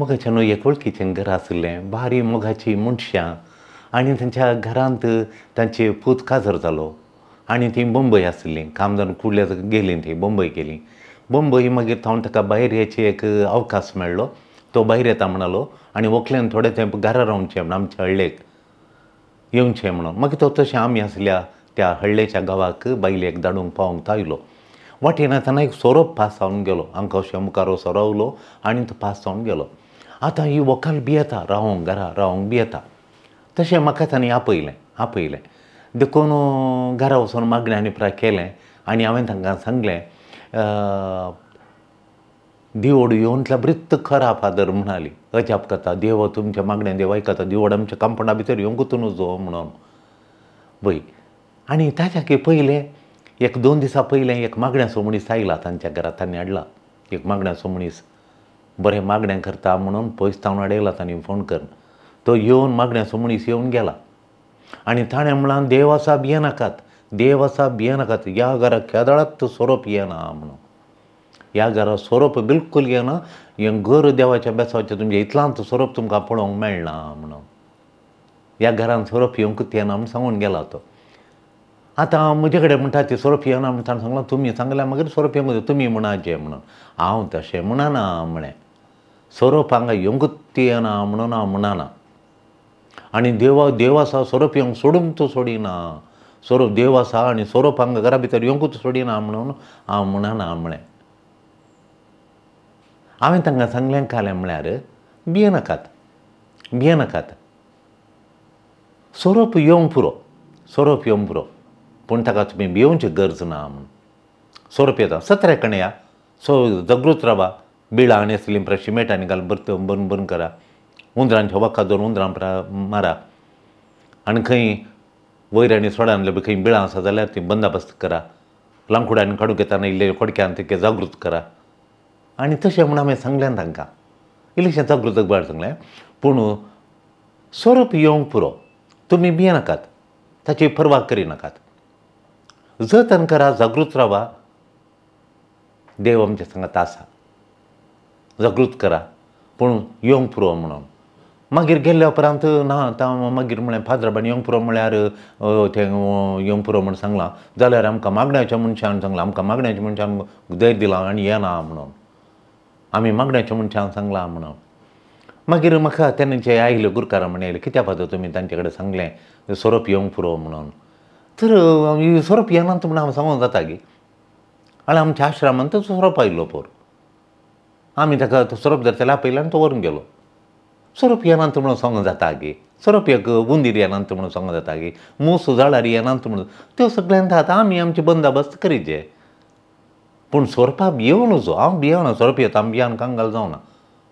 मोगाच्या न्हू एक वळखीचें घर आशिल्लें, बारी मोगाची मनशां आनी तांच्या घरांत तांचे पूत काजर जालो आनी तीं बंबय आशिल्लीं. काम जावन कुडल्या गेलीं, तीं बंबय गेलीं. बंबय मागीर थावन ताका भायर येची एक अवकाश मेळ्ळो. तो भायर येता म्हणालो आनी व्हंकलेन थोडे तेंप घरा रावचें म्हण, आमच्या हळ्ळेक येवचें म्हणून. मागीर तो तशें आमी आसल्या त्या हळ्ळेच्या गांवाक बायलेक धाडूंक पावोवंक तो आयलो. वाटेन येतना एक सोरोप पास जावन गेलो. आमकां अशें मुखार असो रावलो आनी तो पास जावन गेलो. आतां ही व्हंकल भियेता, रावोंक घरा रावोंक भियेता. तशें म्हाका तांणी आपयलें आपयलें देखून घरा वचून मागणें आनी प्राय केलें आनी हांवें तांकां सांगलें, दिवड येवन बरीच खरा फादर म्हणाली, अजाप करता देव तुमच्या मागणें देव आयकता, दिवड आमच्या कांपवंडा भितर येवंकूच नजो म्हणून. पळय आनी ताच्या पयलें एक 2 दिसां पयलें एक मागण्याचो मनीस आयला तांच्या घरा. तांणी हाडला एक मागण्याचो मनीस, बरें मागणें करता म्हणून पयस तावन हाडयला तांणी फोन करून. तो येवन मागण्याचो मनीस येवन गेला आनी ताणें म्हळां, देव आसा भियेनाकात, देव आसा भियेनाकात, ह्या घरा केदळात सोरोप येना म्हणून, ह्या घरा सोरोप बिलकूल येना, हें घर देवाच्या बेसावाचें तुमचें इतलांत सोरोप तुमकां पळोवंक मेळना म्हणून, ह्या घरान सोरोप येवंकूच येना म्हूण सांगून गेला तो. आतां म्हजे कडेन म्हणटा ती सोरोप येना म्हण ताणें सांगलां, तुमी सांगल्या मागीर सोरोप येवंक तुमी म्हणाचे म्हणून. हांव तशें म्हणना म्हळें, सोरोप हांगा येवंकूच येना म्हणून हांव म्हणना. आनी देवा देव आसा सोरोप येवंक सोडूंक तो सोडिना, सोरोप देव आसा आनी सोरोप हांगा घरा भितर येवंकूच सोडिना म्हणून हांव म्हणना म्हळें. हांवें तांकां सांगलें कालें म्हळ्यार भियेनाकात भियेनाकात, सोरोप येवंक पुरो, सोरोप येवंक पुरो, पूण ताका तुमी भियोवची गरज ना म्हणून. सोरोप येता सत्र्या कडेन या, सो जागृत रावा, बिळां आनी आसलीं प्रा शिमेटांनी घालून बरत बंद करा, उंदरांच्या वखद दवरून उंदरां प्रा मारा, आनी खंय वयर आनी सोडान खंय बिळां आसा जाल्यार ती बंदोबस्त करा, लांकूडांनी काडूंक येतना इल्ले खोडक्यान ते जागृत करा. आनी तशें म्हूण हांवें सांगलें तांकां, इल्लेशें जागृत करपाक सांगलें. पूण सोरोप येवंक पुरो, तुमी भियेनाकात, ताची पर्वा करिनाकात, जतन करा, जागृत रावा, देव आमच्या सांगात आसा, जागृत करा, पूण येवंक पुरो म्हणून. मागीर गेल्ल्या उपरांत ना आतां मागीर म्हळें फादराबान येवंक पुरो म्हळ्यार तें येवंक पुरो म्हूण सांगलां जाल्यार आमकां मागण्याच्या मनशान सांगलां, आमकां मागण्याच्या मनशान धैर्य दिलां आनी येना म्हणून, आमी मागण्याच्या मनशान सांगलां म्हणून. मागीर म्हाका तेन्नाचे आयले गुरकारां म्हण आयले, कित्याक फादर तुमी तांचे कडेन सांगलें सोरोप येवंक पुरो म्हणून, तर सोरोप येना म्हूण हांव सांगूंक जाता गी. आनी आमच्या आश्रमांत तो सोरोप आयलो पोर, आमी ताका तो सोरोप धरतले आपयलो आनी तो व्हरून गेलो. सोरोप येनात म्हणून सांगूंक जाता गी, सोरोप एक उंदीर येनात म्हणून सांगूंक जाता गी, मूस जाळार येनात म्हणून, त्यो सगळ्यांत आतां आमी आमचे बंदोबस्त करीचे. पूण सोरपा भियोवन नजो, हांव भियेना, सोरोप येता आमी भियान कंगाल जावना.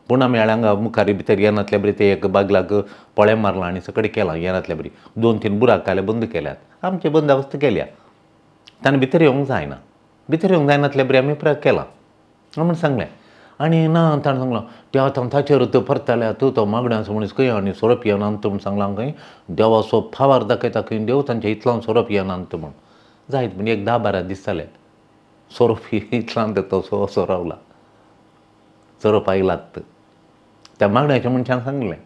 पूण आमी हांगा मुखार भितर येनातल्या बरी ते एक बागलाक पोळे मारलां आनी सगळें केलां, येनातल्या बरी 2-3 बुराक काले बंद केल्यात, आमचे बंदोबस्त केल्या, ताणें भितर येवंक जायना, भितर येवंक जायनातल्या बरी आमी प्रयोग केला म्हूण सांगलें. आनी ना ताणें सांगलां त्या आतां ताचेर तो परताल्या तूं तो मागण्याचो मनीस खंय आनी सोरोप येना म्हूण सांगलां खंय, देवाचो फावार दाखयता खंय देव तांच्या इतल्यान सोरोप येना म्हूण. जायत म्हणजे एक 10-12 दीस जाले सोरोप इतल्यान तो असो रावला, सोरोप आयलात. त्या मागण्याच्या मनशान सांगलें,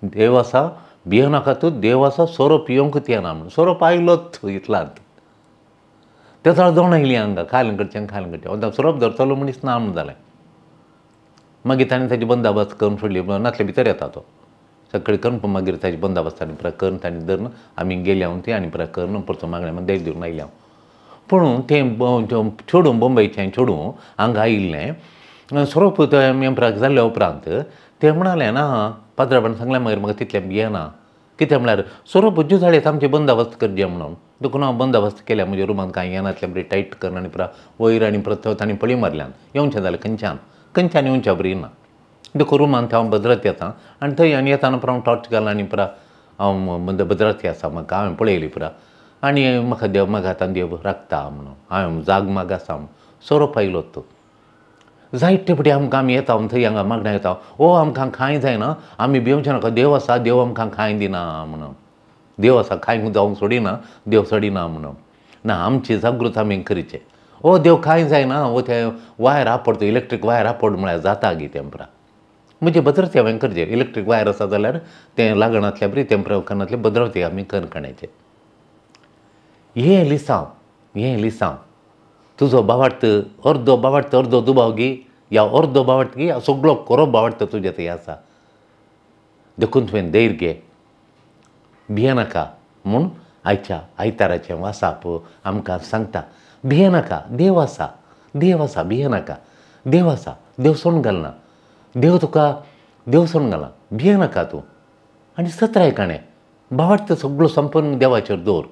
देव आसा भियेनाका तूं, देव आसा सोरोप येवंकूच येना म्हूण. सोरोप आयलोच इतल्यान तेचा जावन आयली हांगा खालें करचें खालें करचें, आतां सोरोप धरतलो मनीस ना म्हूण जालें. मागीर ताणें ताजी बंदोबस्त करून सोडली, नातले भितर येता तो सगळें करून, मागीर ताजी बंदोबस्त आनी पुरा करून ताणें धरून आमी गेले हांव ती आनी पुरा करून परतो मागणें मागीर देश दिवन आयले हांव. पूण तें चेडूं बंबयचें चेडूं हांगा आयिल्लें सोरोप एम्पराक जाल्ल्या उपरांत तें म्हणालें ना पाद्राबान सांगलें मागीर म्हाका तितलें भियेना, कितें म्हळ्यार सोरोप जुजाळेत आमचें बंदोबस्त करचें म्हणून, देखून हांव बंदोबस्त केल्या म्हज्या रुमान कांय येनातलें बरी टायट करून आनी पुरा वयर आनी परत तांणी पळी मारल्यान येवचें जालें खंयच्यान खंयच्यान येवच्या बरी ना, देखून रुमांत हांव भद्रत येता आनी थंय आनी येताना पुरा हांव टॉर्च घाल आनी पुरा हांव भद्रत आसा म्हाका हांवें पळयली पुरा आनी म्हाका देव म्हाका आतां देव राखता म्हणून हांवें जाग माग आसा म्हणून. सोरोप आयलो तो जायते फावटी आमकां आमी येता थंय हांगा मागण्या येता, ओ आमकां कांय जायना, आमी भिवचें नाका, देव आसा देव आमकां कांय दिना म्हणून, देव आसा कांय जावंक सोडिना, देव सोडिना म्हणून. ना आमची जागृत आमी करचें, ओ देव कांय जायना, ओ ते वायर आपडतो इलेक्ट्रीक वायर आपड म्हळ्यार जाता गी तेंपरा. म्हणजे भद्रते हांवें करचें. इलेक्ट्रीक वायर आसा जाल्यार तें लागणांतल्या बरी तें प्रकारांतलें भद्रवती आमी करण्याचें. हें लिसांव, हें लिसांव तुजो बावार्थ अर्दो बावार्थ अर्दो दुबाव गी या अर्दो बावार्थ गी सगळो खरो बावार्थ तुजे थंय आसा. देखून तुवें धैर्य घे, भियेनाका म्हूण आयच्या आयताराचें वासाप आमकां सांगता. भियेनाका, देव आसा, देव आसा, भियेनाका, देव आसा, देव सोडून घालना, देव तुका देव सोडून घालना, भियेनाका तूं. आनी सत्राय काणें भावार्थ सगळो संपूर्ण देवाचेर दवर.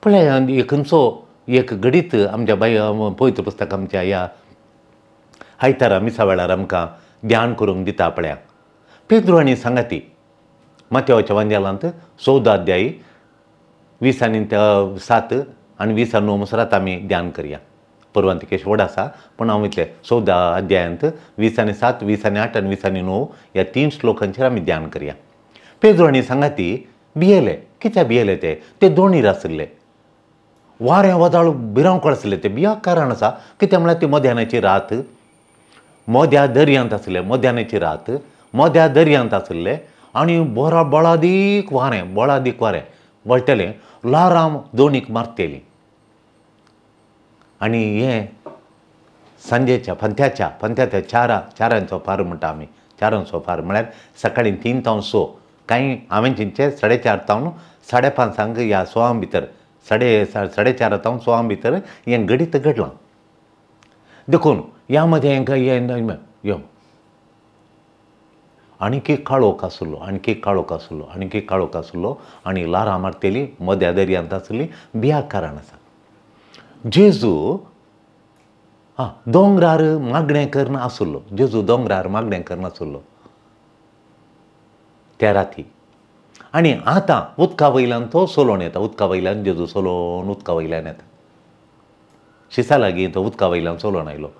पळय खंयचो एक घडीत आमच्या बाय पवित्र पुस्तक आमच्या ह्या आयतारा मिसा वेळार आमकां ध्यान करूंक दिता. पळया पेद्रू आनी सांगाती मातेवाच्या वांजेलांत 14 अध्यायी 20 आनी 7 आनी 20 आनी 9 मुसरात आमी ध्यान करया. परवान केश व्हड आसा पूण हांव इतलें 14 अध्यायांत 20 आनी 7, 20 आनी 8 आनी 20 आनी 9 ह्या 3 श्लोकांचेर आमी ध्यान करया. पेद्रू आनी सांगाती भियेले. कित्याक भियेले ते? ते दोणीर आशिल्ले, वारें वादळ भिरांकूळ आशिल्ले. ते भिया कारण आसा कित्याक म्हळ्यार ती मध्यानाची रात, मध्या दर्यांत आशिल्ले, मध्यानाची रात मध्या दर्यांत आशिल्ले आनी बरा बळादीक वारें, बळादीक वारें वळटलें, ल्हारां दोणीक मारतलीं. आनी हें सांजेच्या फांत्याच्या फांत्याच्या चारांचो फार म्हणटा आमी, चारांचो फार म्हळ्यार सकाळीं 3 तावन 6, कांय हांवें चिंतचें 4:30 तावन 5:30 ह्या 6 भितर, 4:30 तावन 6 भितर हें घडीत घडलां. देखून ह्या मदें हेंकां हें यो आणकी काळोख आसलो, आणकी काळोख आसलो, आणकी काळोख आसलो आनी ल्हारां मारतली, मद्या दर्यांत आसली. भिया कारण आसा. जेजू आं दोंगरार मागणें करून आसलो, जेजू दोंगरार मागणें करून आसलो त्या राती. आनी आतां उदका वयल्यान तो सोलोन येता, उदका वयल्यान जेजू सोलोन उदका वयल्यान येता, शिसा लागीं तो उदका वयल्यान सोलोन आयलो.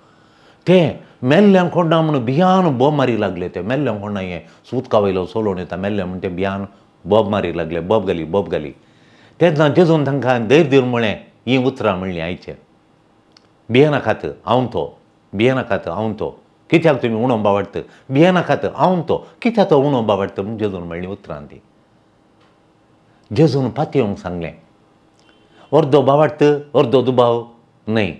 ते मेल्ल्यां कोण्णा म्हणून भियान बोब मारी लागले. ते मेल्ल्यां कोण्णा हें उदका वयलो सोलोन येता मेल्ल्या म्हण ते भियान बोब मारी लागले, बोब घाली, बोब घाली. तेन्ना जेजून तांकां धैर्य दिवन म्हळें, हीं उतरां म्हणलीं आयचें, भियेनाकात हांव तो, भियेनाकात हांव तो, कित्याक तुमी उणो बावडत, भियेनाकात हांव तो, कित्याक तो उणो बावडत म्हूण जेजून म्हणलीं उतरां ती. जेजून पातयेवंक सांगलें, अर्दो बावडत अर्दो दुबाव न्हय,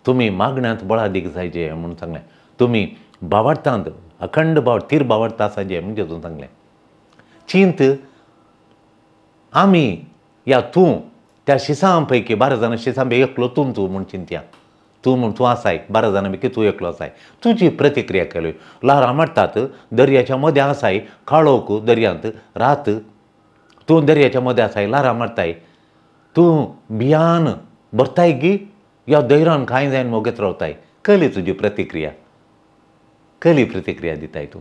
तुमी मागण्यांत बळादीक जायचे म्हूण सांगलें, तुमी बावडटांत अखंड बावड तीर बावडत आसाजे म्हूण जेजून सांगलें. चिंत आमी या तूं त्या शिसां पैकी 12 जाणां शिसां पैकी एकलो तूं तूं म्हूण चिंतया, तूं म्हूण तूं आसाय, 12 जाणां पैकी तूं एकलो आसाय, तुजी प्रतिक्रिया केली. ल्हारां मारतात, दर्याच्या मदें आसाय, काळोख दर्यांत रात, तूं दर्याच्या मदें आसाय, ल्हारां मारताय, तूं भियान भरताय गी या धैर्यान कांय जायन मोगेत रावताय, कली तुजी प्रतिक्रिया, कली प्रतिक्रिया दिताय तूं.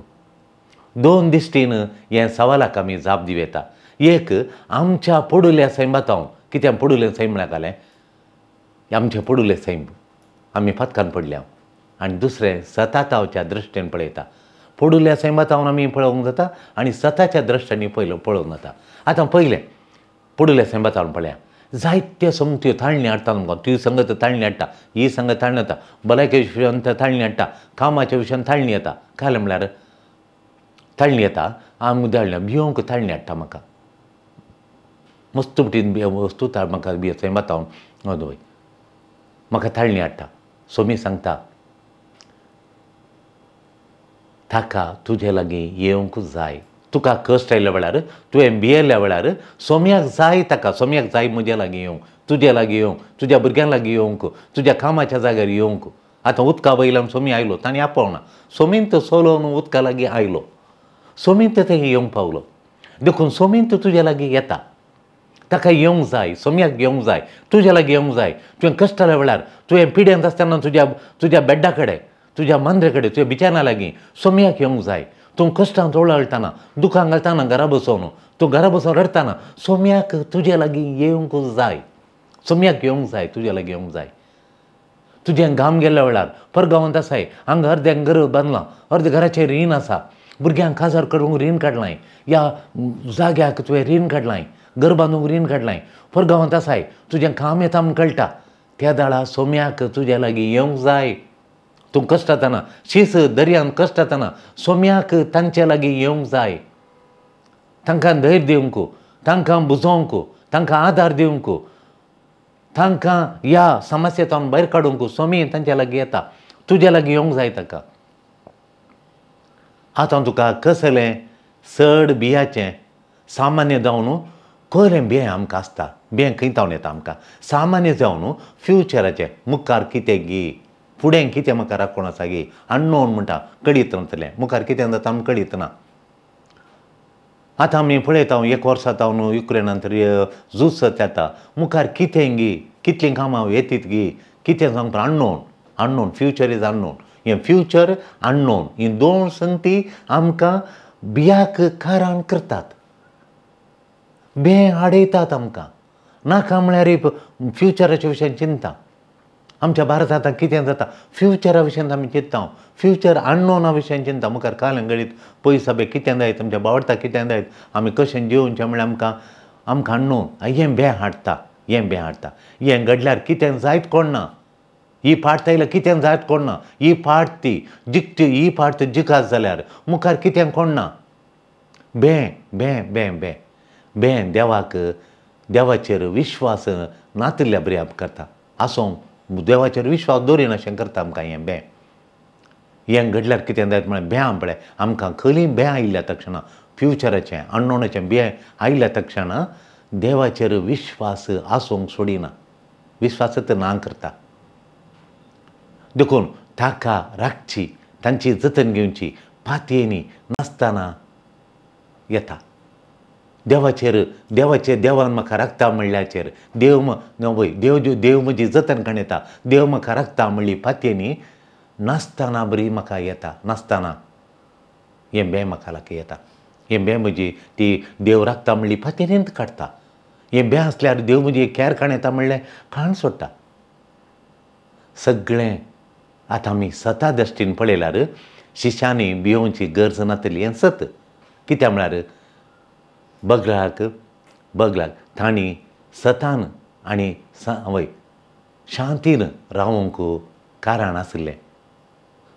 दोन दिश्टीन हे सवालाक आमी जाप दिवं येता. एक, आमच्या पडुल्या सैमांत, कित्याक पडुलें सैम म्हळ्यार घालें, आमचें पडुलें सैम आमी फातकान पडल्या. आनी दुसरें, सतातावच्या दृश्टीन पळयता. पडुल्या सैमांत आमी पळोवंक जाता आनी सताच्या दृश्टीन पळोवंक जाता. आतां पयलें पडुल्या सैमांत पळया, जायते सोमत्यो ताळणी हाडटा तुमकां, ती संगत ताळणी हाडटा, ही संगत ताळणी येता, भलायके विशयान ताळणी हाडटा, कामाच्या विशयान ताळणी येता. काय म्हळ्यार ताळणी येता, आमी ताळणी भियोंक ताळणी हाडटा म्हाका, मस्त वस्तू म्हाका बियो सैमांत हांव म्हाका ताळणी हाडटा. सोमी सांगता ताका तुजे लागीं येवंक जाय, तुका कश्ट आयल्या वेळार, तुवें भियेल्ल्या वेळार सोम्याक जाय, ताका सोम्याक जाय म्हजे लागीं येवंक, तुजे लागीं येवंक, तुज्या भुरग्यां लागीं येवंक, तुज्या कामाच्या जाग्यार येवंक. आतां उदका वयल्यान सोमी आयलो, ताणें आपोवना, सोमीन तो सोलोवन उदका लागीं आयलो, सोमीन थंय येवंक पावलो. देखून सोमीन तो तुजे लागीं येता, ताका येवंक जाय, सोम्याक येवंक जाय, तुज्या लागीं येवंक जाय. तुवें कश्ट आयल्या वेळार, तुवें पिड्यांत आसतना तुज्या तुज्या बेड्डा कडेन, तुज्या मांद्रे कडेन, तुज्या बिचाना लागीं सोम्याक येवंक जाय. तूं कश्टांत ओळळटाना, दुखां घालतना घरा बसोवन, तूं घरा बसोवन रडटना सोम्याक तुजे लागीं येवंक जाय, सोम्याक येवंक जाय, तुजे लागीं येवंक जाय. तुजें घाम गेल्ल्या वेळार परगांवांत आसाय, हांगा अर्द्यांक घर बांदलां, अर्दें घराचें रीण आसा, भुरग्यांक काजार करूंक रीण काडलां, ह्या जाग्याक तुवें रीण काडलां, घर बांदूंक रीण काडलां, परगांवांत आसाय, तुजें काम येता म्हूण कळटा, त्या दाळा सोम्याक तुज्या लागीं येवंक जाय, तूं कश्टातना शीस दर्यान कश्टातना सोम्याक तांचे लागीं येवंक जाय, तांकां धैर्य दिवंक, तांकां बुजोवंक, तांकां आदार दिवंक, तांकां ह्या समस्येंतल्यान भायर काडूंक सोमी तांच्या लागीं येता, तुज्या लागीं येवंक जाय ताका. आतां तुका कसलें चड बियाचें सामान्य जावन कसलें बियें आमकां आसता, बियें खंय तावन येता आमकां सामान्य जावन फ्युचराचें मुखार कितें गी, फुडें कितें म्हाका राखून आसा गी, अननोन म्हणटा कळीत नासलें मुखार कितें जाता आमकां कळीत ना. आतां आमी पळयता एक वर्सा जावन युक्रेनांत झूज जाता, मुखार कितें गी, कितलीं कामां येतीत गी, कितें सांगपा unknown, unknown, future is unknown. हें फ्युचर अननोन ही दोन संगती आमकां बियाक कारण करतात, बें हाडयतात आमकां. नाका म्हळ्यार फ्युचराच्या विशयान चिंता. आमच्या भारतांत कितें जाता फ्युचरा विशयान आमी चिंता, फ्युचर अननोना विशयान चिंता. मुखार काल घडीत पयस बे कितें जायत, आमच्या बावडटा कितें जायत, आमी कशें जिवचें म्हळ्यार आमकां आमकां अननोन हें बें हाडटा, हें बें हाडटा. हें घडल्यार कितें जायत कोण ना, ही फाट आयल्यार कितें जायत कोण ना, ही फाट ती जिखती, ही फाट जिखात जाल्यार मुखार कितें कोण ना. बें बें बें बें बें देवाक देवाचेर विश्वास नातिल्ल्या बरी करता, आसूं देवाचेर विश्वास दवरिना अशें करता आमकां हें बें. हें घडल्यार कितें जायत म्हळ्यार बें पळय आमकां खंय बें आयिल्ल्या तक्षणा फ्युचराचें अननोनाचें बें आयिल्ल्या तक्षणा देवाचेर विश्वास आसूंक सोडिना, विश्वासच ना करता. देखून ताका राखची, तांची जतन घेवची पातयेनी नासतना येता. देवाचेर देवाचेर देवान म्हाका राखता म्हणल्याचेर देव वय देव देव म्हजी जतन कण येता, देव म्हाका राखता म्हणली पातयेनी नासतना बरी म्हाका येता, नासतना हें बें म्हाका लागीं येता. हें बें म्हजी ती देव राखता म्हणली पातयेनींत काडटा, हें बें आसल्यार देव म्हजी कॅर काण येता म्हणलें खाण सोडटा. सगळें आतां आमी सता दृश्टीन पळयल्यार शिश्यांनी भियोवची गरज नातली हें सत. कित्याक म्हळ्यार बगलाक बगलाक तांणी सतान आनी वय शांतीन रावंक कारण आशिल्लें,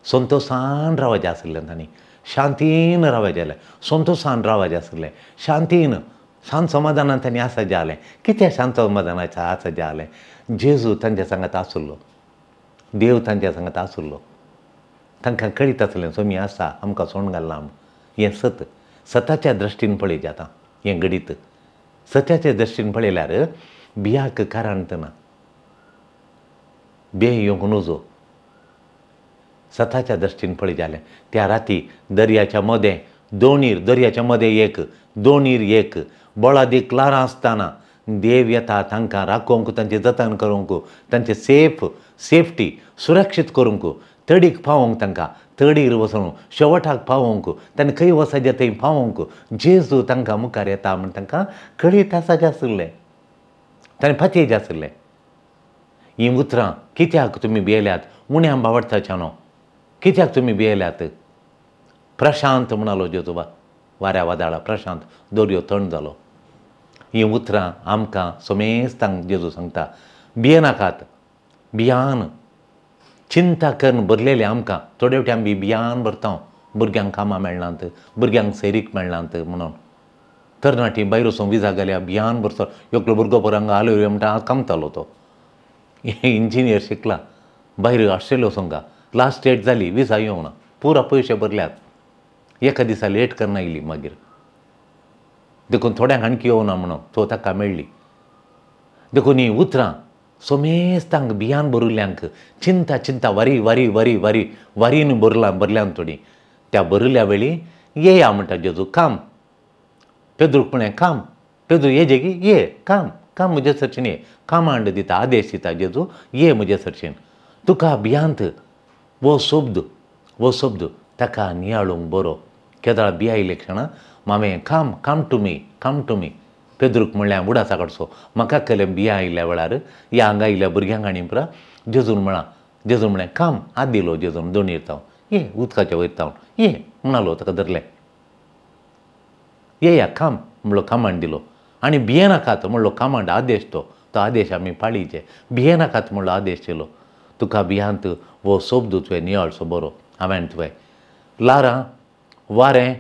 संतोशान रावचें आशिल्लें, तांणी शांतीन रावचें जालें, संतोशान रावचें आशिल्लें, शांतीन शांत समाधानान तांणी आसा जालें. कित्याक शांत समाधानाचें आसा जालें? जेजू तांच्या सांगात आशिल्लो, देव तांच्या सांगात आशिल्लो, तांकां कळीत आसलें सोमी आसा आमकां सोण घालना. हें सत सताच्या दृश्टीन पळयचें आतां हें घडीत सत्याच्या दृश्टीन पळयल्यार बियाक कारण ना, बें येवंक नजो. सताच्या दृश्टीन पळय जालें त्या राती दर्याच्या मदें दोनीर, दर्याच्या मदें एक दोनीर एक बळादीक ल्हारां आसतना देव येता तांकां राखोवंक, तांचें जतन करूंक, तांचें सेफ सेफ्टी सुरक्षीत करूंक, तडीक पावोवंक, तांकां तडीर वचून शेवटाक पावोवंक, तांणी खंय वचपाचें थंय पावोवंक जेजू तांकां मुखार येता म्हण तांकां कळीत आसाचें आशिल्लें, ताणें पातयेचें आशिल्लें. हीं उतरां कित्याक तुमी भियेल्यात उण्या बावडटाच्या न्हू, कित्याक तुमी भियेल्यात? प्रशांत म्हणालो जेजू वाऱ्या वादळा, प्रशांत दर्यो थंड जालो. हीं उतरां आमकां समेस्तांक जेजू सांगता, भियेनाकात, भियान चिंता करून भरलेले आमकां. थोडे फावटी आमी भियान भरता, भुरग्यांक कामां मेळनात, भुरग्यांक सैरीक मेळनात म्हणून तरणाटी भायर वचून विजा घाल्या भियान भरता. एकलो भुरगो पळय हांगा आलो म्हणटा हांव कामतालो, तो इंजिनियर शिकला, भायर ऑस्ट्रेलिया वचूंक लास्ट डेट जाली, विजा येवना, पुरा पयशे भरल्यात, एका दिसा लेट करना येयली मागीर, देखून थोड्यांक आणखी येवना म्हणून तो ताका मेळ्ळी. देखून हीं उतरां समेस्तांक भियान भरिल्ल्यांक चिंता चिंता वारी वारी वारी वारी वारीन भरला भरल्यान थोडी त्या भरिल्ल्या वेळी येया म्हणटा जेजू, काम पेद्रूक म्हळें काम, पेद्रू ये की ये काम काम म्हजे सरशीन ये, कामांड दिता, आदेश दिता जेजू, ये म्हजे सरशीन, तुका भियांत वो शब्द वो शब्द ताका नियाळूंक बरो. केदळा बिया आयले क्षणा Mame come come to me come to me पेद्रूक म्हणल्यार उडासा काडचो म्हाका कलें बिया आयिल्ल्या वेळार ह्या हांगा आयिल्ल्या भुरग्यांक आनी पुरा जेजून म्हळां, जेजून म्हळें काम हात दिलो जेजून दोनीर तावन ये उदकाच्या वयर तावन ये म्हणालो, ताका धरलें येया काम म्हणलो, कामांड दिलो. आनी भियेनाकात म्हणलो कामांड आदेश, तो तो आदेश आमी पाळीचे, भियेनाकात म्हणलो आदेश दिलो. तुका भियांत वो शब्द तुवें नियाळचो बरो. हांवें तुवें ल्हारां, वारें,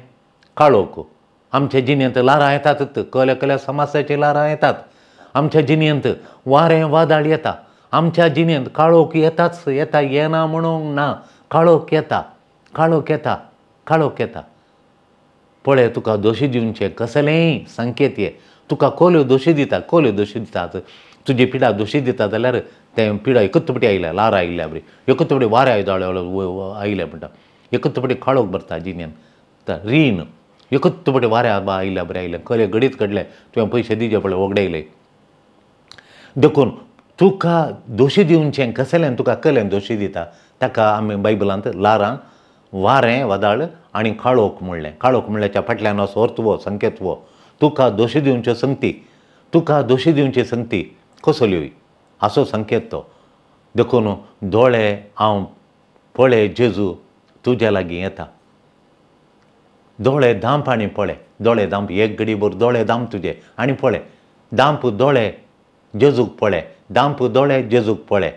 काळोख. आमच्या जिणेंत ल्हारां येतात, कल्या कल्या समस्याची ल्हारां येतात. आमच्या जिणेंत वारें वादळ येता, आमच्या जिणेंत काळोख येताच येता, येना म्हणूंक ना, काळोख येता, काळोख येता, काळोख येता. पळय तुका दोशी दिवचे कसलेय संकेत ये. तुका कोल्यो दोशी दिता, कोल्यो दोशी दितात, तुजी पिडा दोशी दिता जाल्यार तें पिडा एकच आयल्या, ल्हारां आयल्या बरी, एकच वारें आयल्या म्हणटा, एकच काळोख भरता जिणेन. रीण एकच वारें आयल्या बरें आयलें, कले घडीत घडलें, तुवें पयशे दिवचे पडले, वगडायले. देखून तुका दोशी दिवचें कसलें, तुका कलें दोशी दिता ताका आमी बायबलांत ल्हारां, वारें वादळ आनी काळोख म्हणलें. काळोख म्हणल्याच्या फाटल्यान असो अर्थ वो, संकेत वो, तुका दोशी दिवच्यो संगती, तुका दोशी दिवची संगती कसल्योय असो संकेत तो. देखून दोळे हांव पळय जेजू तुज्या लागीं येता. दोळे धांप आनी पळय, दोळे धांप, एक घडी भर दोळे धांप तुजे आनी पळय, धांप दोळे जेजूक पळय, धांप दोळे जेजूक पळय,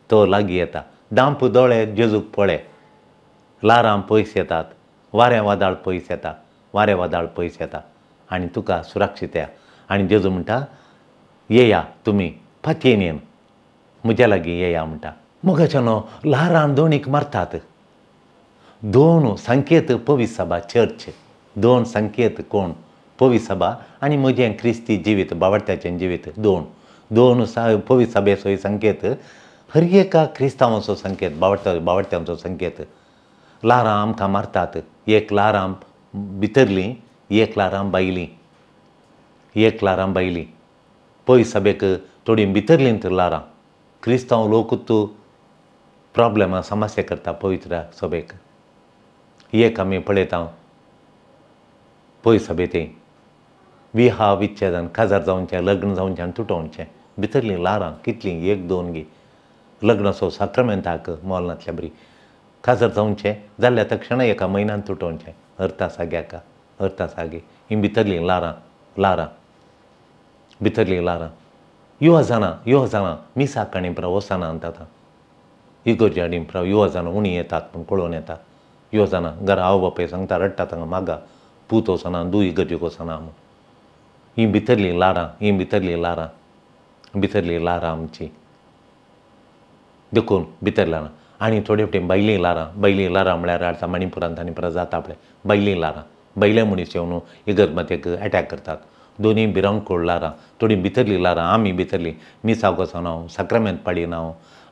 तो लागीं येता. धांप दोळे जेजूक पळय. ल्हारां पयस येतात, वारें वादळ पयस येता, वारें वादळ पयस येता आनी तुका सुरक्षीत या. आनी जेजू म्हणटा येया तुमी फातयेन येन म्हज्या लागीं येया म्हणटा. मोगाच्यानो ल्हारां दोणीक मारतात. दोन संकेत पवित्र सभा चर्च, दोन संकेत कोण, पवित्र सभा आनी म्हजें क्रिस्ती जिवीत, बावडत्याचें जिवीत. दोन दोन पवित्र सभेचो संकेत, हर एका क्रिस्तांवाचो संकेत, बावडत्यांचो संकेत. ल्हारां आमकां मारतात. एक ल्हारां भितरलीं, एक ल्हारां भायलीं, एक ल्हारां भायलीं. पवित्र सभेक थोडीं भितरलीं तर ल्हारां. क्रिस्तांव लोकूच प्रोब्लेमां समस्या करता पवित्र सभेक. एक आमी पळयता पवित्र सभेंत विहा विच्छेदन, काजार जावचें, लग्न जावचें आनी तुटोवचें. भितरलीं ल्हारां कितलीं, एक दोन गी. लग्नाचो साक्रमेंताक मोल नासल्या बरी. काजार जावचें जाल्यार तक्षणा एका म्हयन्यान तुटोवचें, अर्था साग्याका, अर्था सागी. ही भितरलीं ल्हारां, ल्हारां भितरलीं ल्हारां. युवा जाणां, युवा जाणां मिसाक आनी प्रा वचना आतां इगोर्जी आनी प्रा युवा जाणां उणी येतात पूण कळोवन येता. युवा जाणां घरा आवय बापूय सांगता, रडटा तांकां मागा, पूत वचना, दू इगर्जेक वचना म्हूण. ही भितरलीं ल्हारां, ही भितरलीं ल्हारां, भितरलीं ल्हारां आमची. देखून भितर ल्हारां. आनी थोडे फावटी भायलीं ल्हारां, भायलीं ल्हारां म्हळ्यार आतां मणिपुरांत आनी परत जाता पळय भायलीं ल्हारां, भायले मनीस येवन इगर्ज मातयेक एटॅक करतात. दोनूय भिरांकूळ ल्हारां, थोडीं भितरलीं ल्हारां, आमी भितरलीं मिसाक वचना, साक्रामेंत पाळिना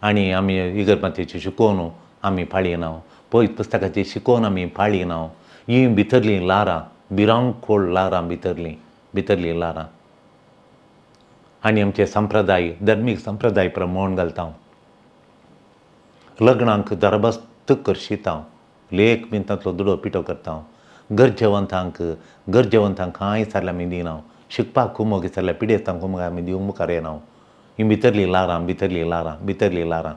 आनी आमी इगर्ज मातयेची शिकोवन आमी पाळिना, पवित्र पुस्तकाची शिकोवन आमी पाळिना. ही भितरलीं ल्हारां, भिरांकूळ ल्हारां, भितरलीं भितरलीं ल्हारां. आनी आमचे संप्रदाय, धर्मीक संप्रदाय प्रमोण घालता. लग्नाक दरबस्त करशिता, लेख बीन तांतलो दुडो पिठो करता. गरजेवंतांक, गरजेवंतांक कांय सारल्यार आमी दिना. शिकपाक कुमोक विचारल्यार पिडेस्तांक कुमोक आमी दिवंक मुखार येना. ही भितरलीं ल्हारां, भितरलीं ल्हारां, भितरलीं ल्हारां.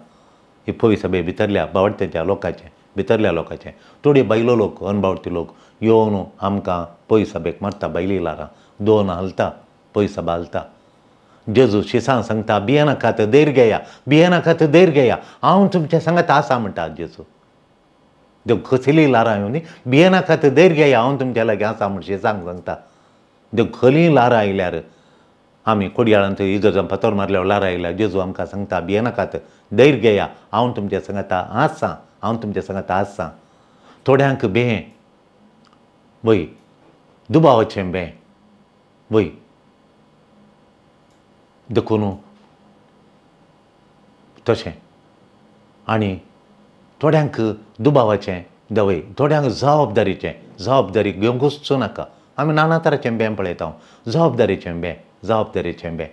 ही पवित्र सभे भितरल्या बावडत्याच्या लोकाचें, भितरल्या लोकाचें. थोडे भायलो लोक, अनबावडती लोक येवन आमकां पवित्र सभेक मारता. भायलीं ल्हारां दोन हालता, पवित्र सभा हालता. जेजू शिसां सांगता, भियेनाकात, धैर्य घेया, भियेनाकात, धैर्य घेया, हांव तुमच्या सांगात आसा म्हणटा जेजू. देव कसलीं ल्हारां येवन भियेनाकात, धैर्य घेया, हांव तुमच्या लागीं आसा म्हूण शिसांक सांगता. देव खलीं ल्हारां आयल्यार आमी कोडयाळांत इगर्जान फातर मारल्यार ल्हारां आयल्यार जेजू आमकां सांगता, भियेनाकात, धैर्य घेया, हांव तुमच्या सांगाता आसा, हांव तुमच्या सांगाता आसा. थोड्यांक भें, वय दुबावाचें भें, वय. देखून तशें. आनी थोड्यांक दुबावाचें दवय, थोड्यांक जबाबदारीचें, जबाबदारी घेवंकूच नाका. आमी नाना तराचें भें पळयता, जबाबदारीचें भें, जबाबदारीचें भें.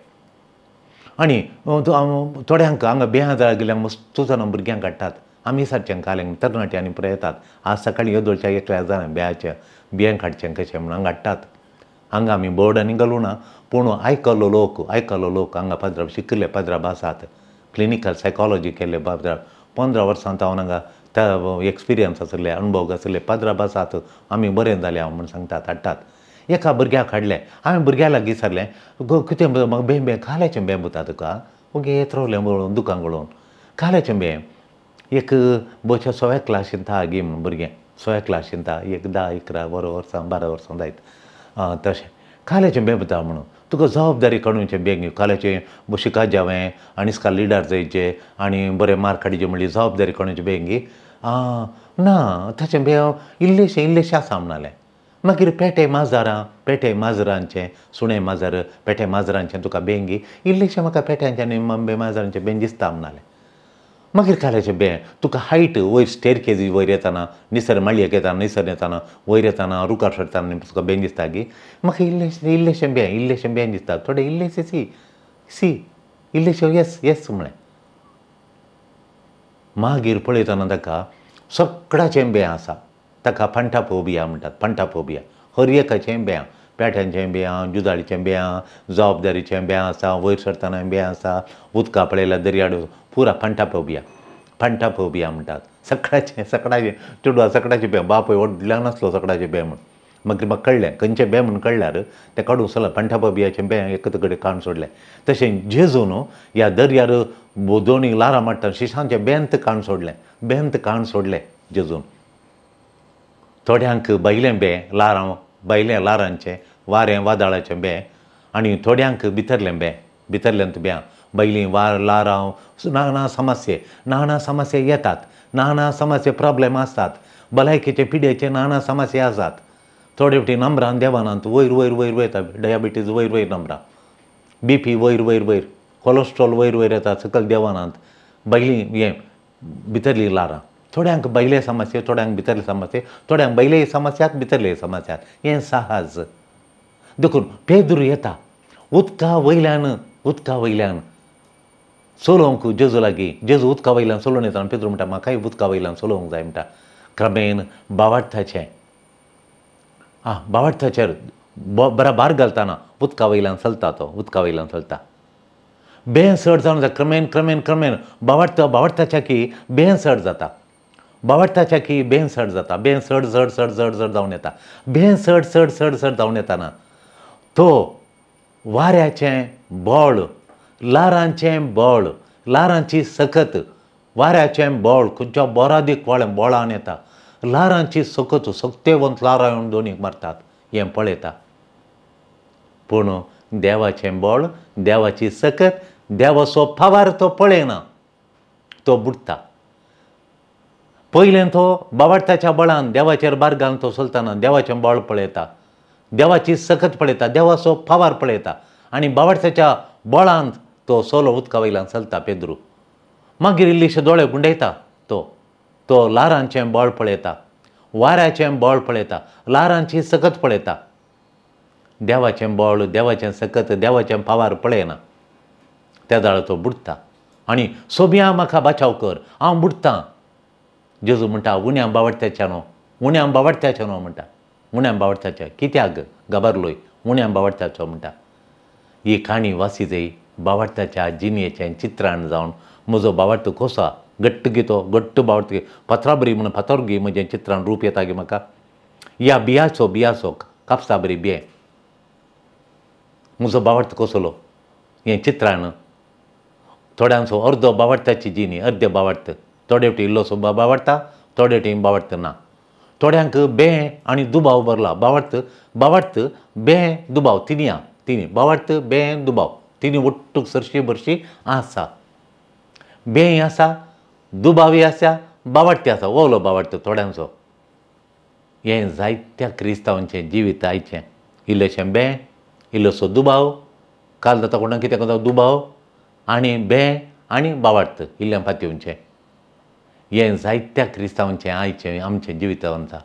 आनी थोड्यांक हांगा भें जाय मस्त जाणां भुरग्यांक काडटात. आमी सारचें कालें तरणाटे आनी पळयतात. आज सकाळीं येदोळच्या एकल्या जाणां भेंयाचें बियें काडचें कशें म्हूण हांगा हाडटात. हांगा आमी बोर्ड आनी घालूना, पूण आयकल्लो लोक, आयकल्लो लोक हांगा पाद्राब शिकिल्ले पाद्राब आसात, क्लिनिकल सायकोलॉजी केल्ले पाद्राब, 15 वर्सां हांव हांगा एक्सपिरियन्स आशिल्ले, अणभव आशिल्ले पाद्राब आसात. आमी बरें जालें हांव म्हूण सांगतात, हाडटात. एका भुरग्याक हाडलें, हांवें भुरग्या लागीं विचारलें, कितें म्हाका बें बें खाल्याचें बें बुता तुका, ओगे येत रावलें वळोवन दुकान गळोवन. काल्याचें बें एक बोच्या सव्या क्लासीन था गी म्हूण भुरगें सव्या क्लासीन था एक 10, 11 वर्सां 12 वर्सां जायत तशें काल्याचें बें पळयता म्हणून तुका जबाबदारी काडूनचें बें काल्याचें शिकात जावें आनी इस्काल लिडर जायचे आनी बरें मार्क काडचे म्हणली जबाबदारी काडूनचें बें गी ना ताचें बें इल्लेशें इल्लेशें आसा म्हणालें. मागीर पेटे माजरां पेटे माजरांचें सुणें माजर पेटे माजरांचें तुका बें गी इल्लेशें म्हाका पेट्यांचें आनी माजरांचें बें दिसता म्हणालें. मागीर काल्याचें बें तुका हायट वयर स्टेरकेजी वयर येताना निसर माळयेक येताना निसर येताना वयर येताना रुखार चडटाना तुका बें दिसता गी म्हाका इल्लेशें इल्लेशें बें इल्लेशें बें दिसता थोडें इल्लेशें सी सी इल्लेशें येस येस म्हळें. मागीर पळयतना ताका सगळ्याचें बें आसा ताका पंटाफोबिया म्हणटात. पंटाफोबिया हर एकाचें बें पेट्यांचें बें जुदाळीचें बें जबाबदारीचें बें आसा वयर सरतना बें आसा उदका पळयल्यार दर्याड पुरा पंटाफोबिया पंटाफोबिया म्हणटात. सकाळचें सकाळचें चेडवा सकाळचें बें बापूय व्हडल्यान नासलो सकाळचें बें म्हूण मागीर म्हाका कळ्ळें खंयचें बें म्हूण कळ्ळ्यार तें काडून सोडलें पंटाफोबियाचें बें एकच कडेन काडून सोडलें. तशें जेजून ह्या दर्यार दोनी ल्हारां मारता शिशांचें बेंत काडून सोडलें बेंत काडून सोडलें जेजून. थोड्यांक भायलें बें ल्हारां भायलें ल्हारांचें वारें वादळाचें बें आनी थोड्यांक भितरलें बें भितरल्यांत बें भायलीं वार ल्हारां नाना समस्ये नाना समस्ये येतात नाना समस्ये प्रॉब्लेम आसतात भलायकेचे पिड्याचे नाना समस्ये आसात. थोडे फावटी नंबरान देवानात वयर वयर वयर वयता डायबिटीज वयर वयर नंबरां बीपी वयर वयर वयर कोलेस्ट्रॉल वयर वयर येता सकयल देवानात भायलीं हें भितरलीं ल्हारां थोड्यांक भायले समस्या थोड्यांक भितरले समस्या थोड्यांक भायले समस्यात भितरले समस्यात हें सहज. देखून पेद्रू येता उदका वयल्यान उदका वयल्यान चलोवंक जेजू लागीं जेजू उदका वयल्यान चलोवन येता पेद्रू म्हणटा म्हाकाय उदका वयल्यान चलोवंक जाय म्हणटा. क्रमेन बावार्थाचें आं बावार्थाचेर बरा भार घालतना उदका वयल्यान चलता तो उदका वयल्यान चलता बें चड जावन जाता क्रमेन क्रमेन क्रमेन बावार्थ बावार्थाच्या की बें चड जाता बावार्थाच्या की बें चड जाता बें चड चड चड चड चड जावन येता बें चड चड चड चड जावन येताना तो वाऱ्याचें बळ ल्हारांचें बळ ल्हारांची सकत वाऱ्याचें बळ खंयच्या बोरादीक वळें बळान येता ल्हारांची सकत सक्तेवंत ल्हारां येवन दोनीक मारतात हें पळयता. पूण देवाचें बळ देवाची सकत देवाचो फावार तो पळयना तो बुडटा. पयलें तो बावार्थाच्या बळान देवाचेर भार घालून तो चलतना देवाचें बळ पळयता देवाची सकत पळयता देवाचो फावार पळयता आनी बावार्थाच्या बळान तो सोलो उदका वयल्यान चलता पेद्रू. मागीर इल्लीशे दोळे गुंडयता तो तो ल्हारांचें बळ पळयता वाऱ्याचें बळ पळयता ल्हारांची सकत पळयता देवाचें बळ देवाचें सकत देवाचें पावार पळयना त्या दाळ तो बुडटा आनी सोबिया म्हाका बाचाव कर हांव बुडटां. जेजू म्हणटा उण्या बावडत्याच्या न्हू उण्या बावडत्याच्या न्हू म्हणटा उण्या बावडत्याच्या कित्याक गबारलोय उण्या बावडत्याचो म्हणटा. ही काणी वासी जाय बावडत्याच्या जिणेचें चित्राण जावन म्हजो बावडतो कसो घट्ट घेतो घट्ट बावडत पत्रा बरी म्हणून फातर घे म्हजें चित्रान रूप येता गे म्हाका ह्या बियाचो बियाचो कापसा बरी बिये म्हजो बावडतो कसलो हें चित्रान थोड्यांचो अर्दो बावडत्याची जिणी अर्दे बावडत थोडे फावटी इल्लोसो बावडटा थोडे फावटी बावडत ना. थोड्यांक बें आनी दुबाव भरला बावडत बावडत बें दुबाव तिनी आ तिनी बावडत बें दुबाव तिनी ಒಟ್ಟು सरशी बरशी आसा बें आसा दुबावी आसा बावडते आसा ओलो बावडतो थोड्यांचो. हें जायत्या क्रिस्तांवांचें जिवीत आयचें इल्लेशें बें इल्लोसो दुबाव काल जाता कोणाक कितें करता दुबाव आनी बें आनी बावडत इल्लें फातिवचें हें जायत्या क्रिस्तांवांचें आयचें आमचें जिवीत आसा.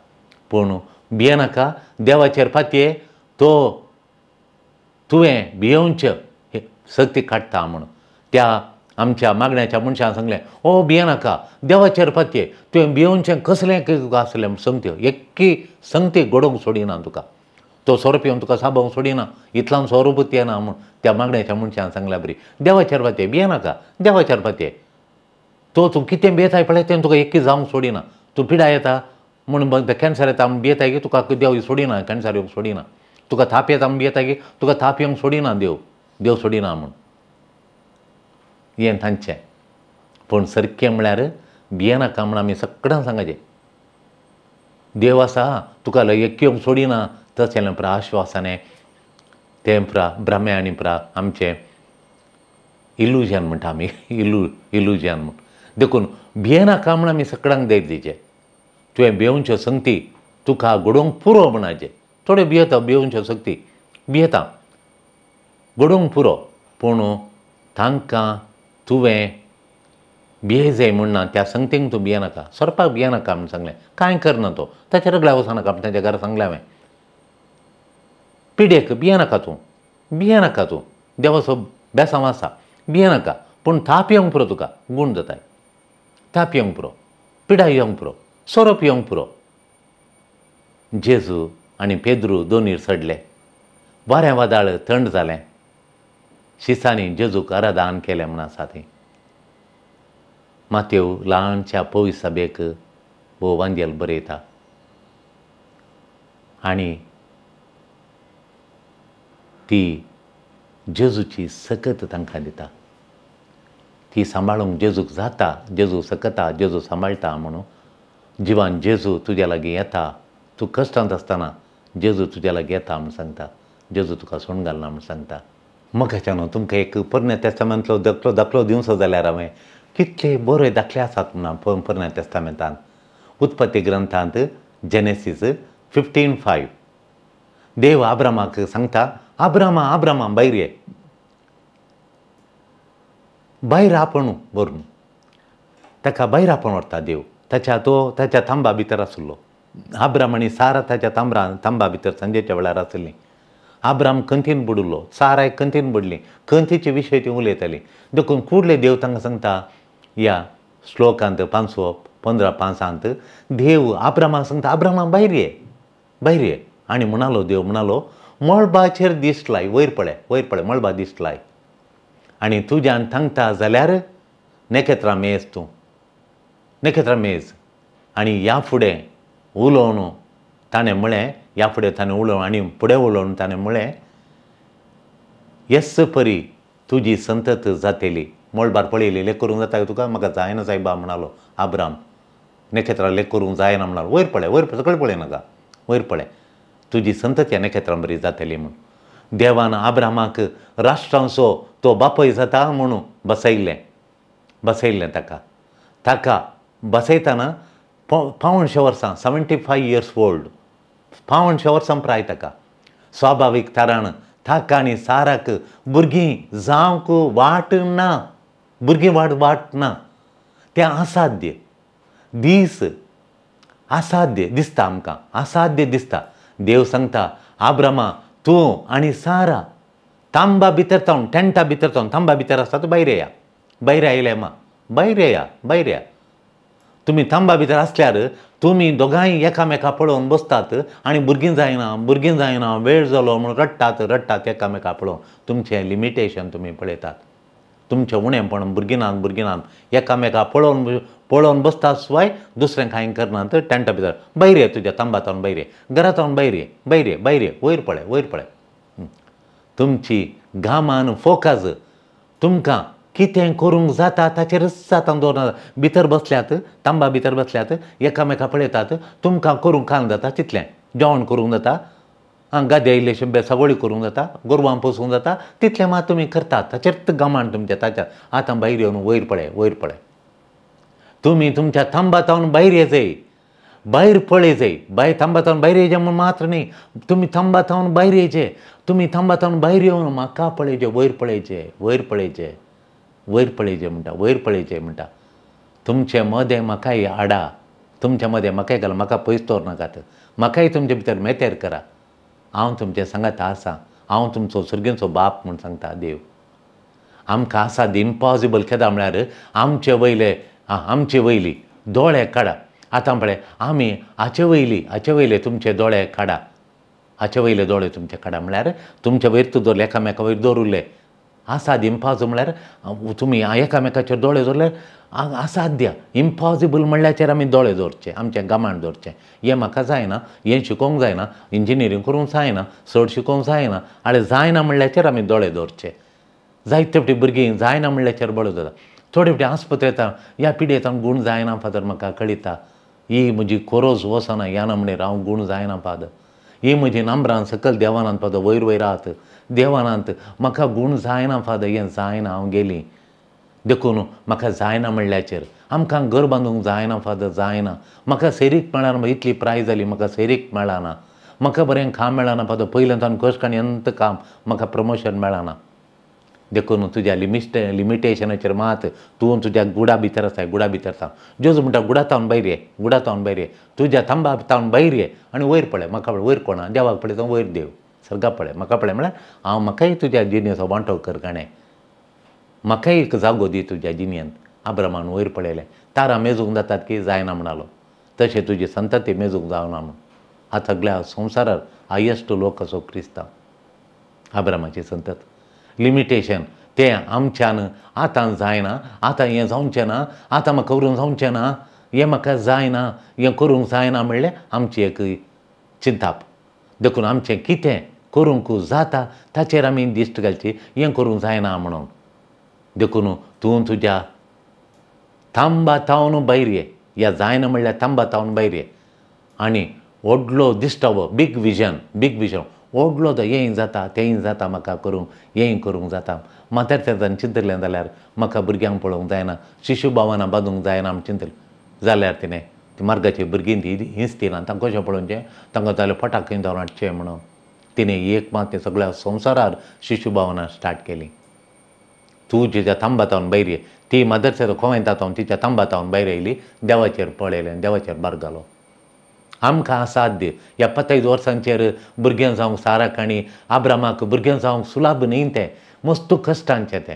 पूण भियेनाका देवाचेर फातये तो तुवें भियोवचें सक्ती काडटा म्हूण त्या आमच्या मागण्याच्या मनशान सांगलें ओ भियेनाका देवाचेर फातये तुवें भियोवचें कसलें तुका आसलें संगत्यो एक्की संगती घडोवंक सोडिना तुका तो सोरो पिवन तुका साबोवंक सोडिना इतल्यान सोरोपूच येना म्हूण त्या मागण्याच्या मनशान सांगल्या बरी देवाचेर फातये भियेनाका देवाचेर फातये तो तूं कितें भियेताय पळय तें तुका एक्की जावंक सोडिना तूं पिडा येता म्हूण कॅन्सर येता म्हूण भियेताय की तुका देव सोडिना कॅन्सर येवंक सोडिना तुका थाप येता म्हूण भियेताय की तुका थाप येवंक सोडिना देव देव सोडिना म्हूण हें तांचें. पूण सारकें म्हळ्यार भियेनाका म्हूण आमी सगळ्यांक सांगाचें. देव आसा तुका एक येवंक सोडिना तशें प्रा आश्वासनें तें प्रा भ्रमे आनी प्रा आमचें इलुजन म्हणटा आमी इलुजन म्हूण. देखून भियेनाका म्हूण आमी सगळ्यांक धैर्य दिवचें. तुवें भियोवच्यो संगती तुका घडोवंक पुरो म्हणाचें. थोडे भियेता भियोवच्यो शक्ती भियेता घडोवंक पुरो, पूण तांकां तुवें भिये म्हूण ना त्या संगतींक तूं भियेनाका. सोरपाक भियेनाका म्हूण सांगलें, कांय करना तो, ताच्या रगल्या वचनाका म्हूण ताच्या घरा सांगलें हांवें. पिडेक भियेनाका तूं, भियेनाका तूं, देवाचो बेसांव आसा, भियेनाका, पूण थाप येवंक पुरो तुका, गूण जाताय, थाप येवंक पुरो, पिडा येवंक पुरो, सोरोप येवंक पुरो. जेजू आनी पेद्रू दोनीर चडले, वारें वादळ थंड जालें, शिसांनी जेजूक आराधन केलें म्हूण आसा ती. मातेव ल्हानशा पवित्र सभेक हो वांजेल बरयता आनी ती जेजूची सकत तांकां दिता. ती सांबाळूंक जेजूक जाता, जेजू सकता, जेजू सांबाळटा म्हणून. जिवान जेजू तुज्या लागीं येता, तूं कश्टांत आसतना जेजू तुज्या लागीं येता म्हूण सांगता, जेजू तुका सोडून घालना म्हूण सांगता. मगाच्यान तुमकां एक पोरण्या तेस्तामेंतलो दाखलो दाखलो दिवचो जाल्यार हांवें कितले बरे दाखले आसात म्हणून पोरण्या तेस्तामेंतान. उत्पत्ती ग्रंथांत जेनेसीस 15:5 देव आब्रामाक सांगता, आब्रामा आब्रामा भायर ये, भायर आपोवन व्हरून ताका भायर आपोवन व्हरता देव. ताच्या तो ताच्या तांबा भितर आशिल्लो. आब्राम आनी सारा ताच्या तांबा भितर सांजेच्या वेळार आशिल्लीं. आब्राम कंतीन बुडिल्लो, साराय कंतीन बुडली, कंतीचे विशय ती उलयताली. देखून कुडले देव तांकां सांगता ह्या श्लोकांत 515:5 देव आब्रामाक सांगता, आब्रामा भायर ये, भायर ये. आनी म्हणालो देव म्हणालो मळबाचेर दीस लाय, वयर पळय, वयर पळय, मळबा दीस लाय, आनी तुज्यान थांगता जाल्यार नखेत्रां मेज, तूं नखेत्रां मेज. आनी ह्या फुडें उलोवन ताणें म्हळें, ह्या फुडें ताणें उलोवन आनी फुडें उलोवन ताणें म्हळें, येस परी तुजी संतत जातली. मळबार पळयली लेख करूंक जाता तुका, म्हाका जायना सायबा म्हणालो आब्राम, नखेत्रां लेख करूंक जायना म्हणालो. वयर पळय, वयर सगळें पळय नाका, वयर पळय, तुजी संतत ह्या नखेत्रां बरी जातली म्हूण. देवान आब्रामाक राष्ट्रांचो तो बापय जाता म्हणून बसयल्लें, बसयल्लें ताका. ताका बसयतना 75 वर्सां, 75 इयर्स ओल्ड, 75 वर्सां प्राय ताका. स्वाभावीक तारान ताका आनी साराक भुरगीं जावंक वाट ना, भुरगीं वाट वाट ना, तें असाध्य दीस, असाध्य दिसता आमकां, असाध्य दिसता. देव सांगता आब्रामा तूं आनी सारा तांबा भितर जावन, टेंटा भितर जावन, तांबा भितर आसता तूं भायर येया, भायर आयले मा, भायर येया, भायर येया. तुमी तांबा भितर आसल्यार तुमी दोगांय एकामेका पळोवन बसतात आनी भुरगीं जायना, भुरगीं जायना, वेळ जालो म्हूण रडटात, रडटात एकामेका पळोवन. तुमचें लिमिटेशन तुमी पळयतात, तुमचें उणेंपण, भुरगीं नात, भुरगीं नात, एकामेका पळोवन पळोवन बसतात शिवाय दुसरें कांय करनात. टेंटा भितर भायर ये, तुज्या तांबा भायर ये, घरांत भायर ये, भायर ये, भायर ये, वयर पळय, वयर पळय. तुमची घामान फोकस तुमकां कितें करूंक जाता ताचेरच आतां दवरना. भितर बसल्यात, तांबा भितर बसल्यात, एकामेका पळयतात, तुमकां करूंक काम जाता तितलें, जेवण करूंक जाता, गादे इल्लेशे सगळी करूंक जाता, गोरवां पोसूंक जाता, तितलें मात तुमी करतात, ताचेरच गमान तुमच्या ताच्या. आतां भायर येवन वयर पळय, वयर पळय. तुमी तुमच्या तांबा तावन भायर येजय, भायर पळयजय. भायर तांबा तावन भायर येयचे म्हूण मात्र न्ही, तुमी तांबा तावन भायर येयचे, तुमी तांबा तावन भायर येवन म्हाका पळयचे, वयर पळयचे, वयर पळयचे, वयर पळयचे म्हणटा, वयर पळयचे म्हणटा. तुमचे मदें म्हाकाय हाडा, तुमच्या मदें म्हाकाय घाल, म्हाका पयस दवर नाकात, म्हाकाय तुमचे भितर मेतेर करा. हांव तुमचें सांगात आसा, हांव तुमचो सर्गेचो बाप म्हूण सांगता देव. आमकां आसा दी इम्पॉसिबल केदा म्हळ्यार आमचे वयले, आमचे वयली दोळे काडा. आतां पळय आमी हाचे वयली, हाचे वयले तुमचे दोळे काडा, हाचे वयले दोळे तुमचे काडा म्हळ्यार तुमचे वयर तूं दवरले, एकामेका वयर दवरुल्ले. असाध्य इम्पॉसिबल म्हळ्यार तुमी एकामेकाचेर दोळे दवरल्यार असाध्य, इम्पॉसिबल म्हणल्याचेर आमी दोळे दवरचे, आमचें गमाण दवरचें. हें म्हाका जायना, हें शिकोवंक जायना, इंजिनियरींग करूंक जायना, चड शिकोवंक जायना, आनी जायना म्हणल्याचेर आमी दोळे दवरचे. जायते फावटी भुरगीं जायना म्हणल्याचेर बळो जाता. थोडे फावटी आस्पत्रे येता ह्या पिडेतान गूण जायना फादर म्हाका कळिता ही म्हजी खोरोज वचना ह्या नमणेर हांव गूण जायना फादर ही म्हजी नंबरान सकयल देवानांत फादर वयर वयर आत देवानांत म्हाका गूण जायना फादर हें जायना हांव गेली देखून म्हाका जायना म्हणल्याचेर आमकां घर बांदूंक जायना फादर जायना म्हाका सैरीक मेळना इतली प्राय जाली म्हाका सैरीक मेळना म्हाका बरें काम मेळना फादर पयलें तान कश्ट आनी अंत काम म्हाका प्रमोशन मेळना देखून तुज्या लिमिटेशनाचेर मात तूं तुज्या गुडा भितर आसा गुडा भितर थावन जेजू म्हणटा गुडा तावन भायर ये गुडा तावन भायर ये तुज्या थांबा तावन भायर ये आनी वयर पळय म्हाका पळय वयर कोणा देवाक पळय तो वयर देव सर्गा पळय म्हाका पळय म्हळ्यार हांव म्हाकाय तुज्या जिणेचो वांटो कर गाणें म्हाकाय एक जागो दी तुज्या जिणेंत आब्रामान वयर पळयलें तारां मेजूंक जातात की जायना म्हणालो तशें तुजी संतती मेजूंक जावना म्हूण हा सगळ्या संवसारार हायेस्ट लोक असो क्रिस्तांव आब्रामाची संतत लिमिटेशन तें आमच्यान आतां जायना आतां हें जावचें ना आतां म्हाका करूंक जावचें ना हें म्हाका जायना हें करूंक जायना म्हणलें आमची एक चिंताप देखून आमचें कितें करूंक जाता ताचेर आमी दिश्ट घालची हें करूंक जायना म्हणून देखून तूं तुज्या थांबा तावन भायर ये ह्या जायना म्हणल्यार थांबा तावन भायर ये आनी व्हडलो दिश्टावो बीग विजन बीग विजन व्हडलो तो हेंय जाता तेंय जाता म्हाका करूंक हेंय करूंक जाता म्हातारे तेजान चिंतलें जाल्यार म्हाका भुरग्यांक पळोवंक जायना शिशू भावना बांदूंक जायना आमी चिंतलें जाल्यार तिणें ती मार्गाची भुरगीं ती हिंसती ना तांकां कशें पळोवचें तांकां जाल्यार फटाक खंय जावन हाडचें म्हणून तिणें एक मात तें सगळ्या संवसारार शिशू भावना स्टार्ट केली तूं जिच्या थांबा तावन भायर ये ती मदरसेचो खोवेंता तावन तिच्या थांबा तावन भायर येयली देवाचेर पळयलें देवाचेर बार घालो आमकां असाध्य ह्या 35 वर्सांचेर भुरगें जावंक साराक आनी आब्रामाक भुरगें जावंक सुलाभ न्ही तें मस्त कश्टांचें तें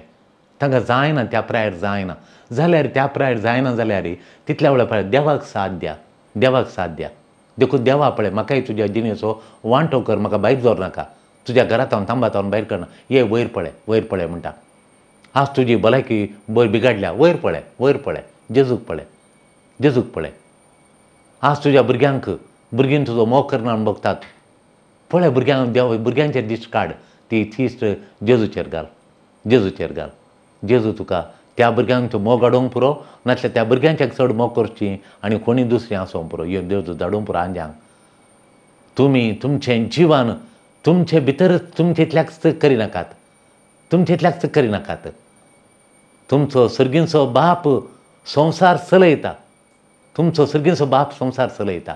तांकां जायना त्या प्रायर जायना जाल्यार त्या प्रायर जायना जाल्यार तितल्या वेळा प्रायर देवाक साथ द्या देवाक साथ द्या देखून देवा पळय म्हाकाय तुज्या जिणेचो वांटो कर म्हाका भायर दवर नाका तुज्या घरांत हांव थांबा तावन भायर करना ये वयर पळय वयर पळय म्हणटा आज तुजी भलायकी बरी बिगाडल्या वयर पळय वयर पळय जेजूक पळय जेजूक पळय आज तुज्या भुरग्यांक भुरगीं तुजो मोग करना म्हूण बगतात पळय भुरग्यांक देव भुरग्यांचेर दिश्ट काड ती दिश्ट जेजूचेर घाल जेजूचेर घाल जेजू तुका त्या भुरग्यांक मोग हाडूंक पुरो नासल्यार त्या भुरग्यांच्याक चड मोग करची आनी कोणी दुसरीं आसूंक पुरो ह्यो जेजू धाडूंक पुरो आंज्यांक तुमी तुमचें जिवन तुमचे भितर तुमचेंतल्याच करिनाकात तुमचेंतल्याच करिनाकात तुमचो सर्गींचो बाप संवसार चलयता तुमचो सर्गींचो बाप संवसार चलयता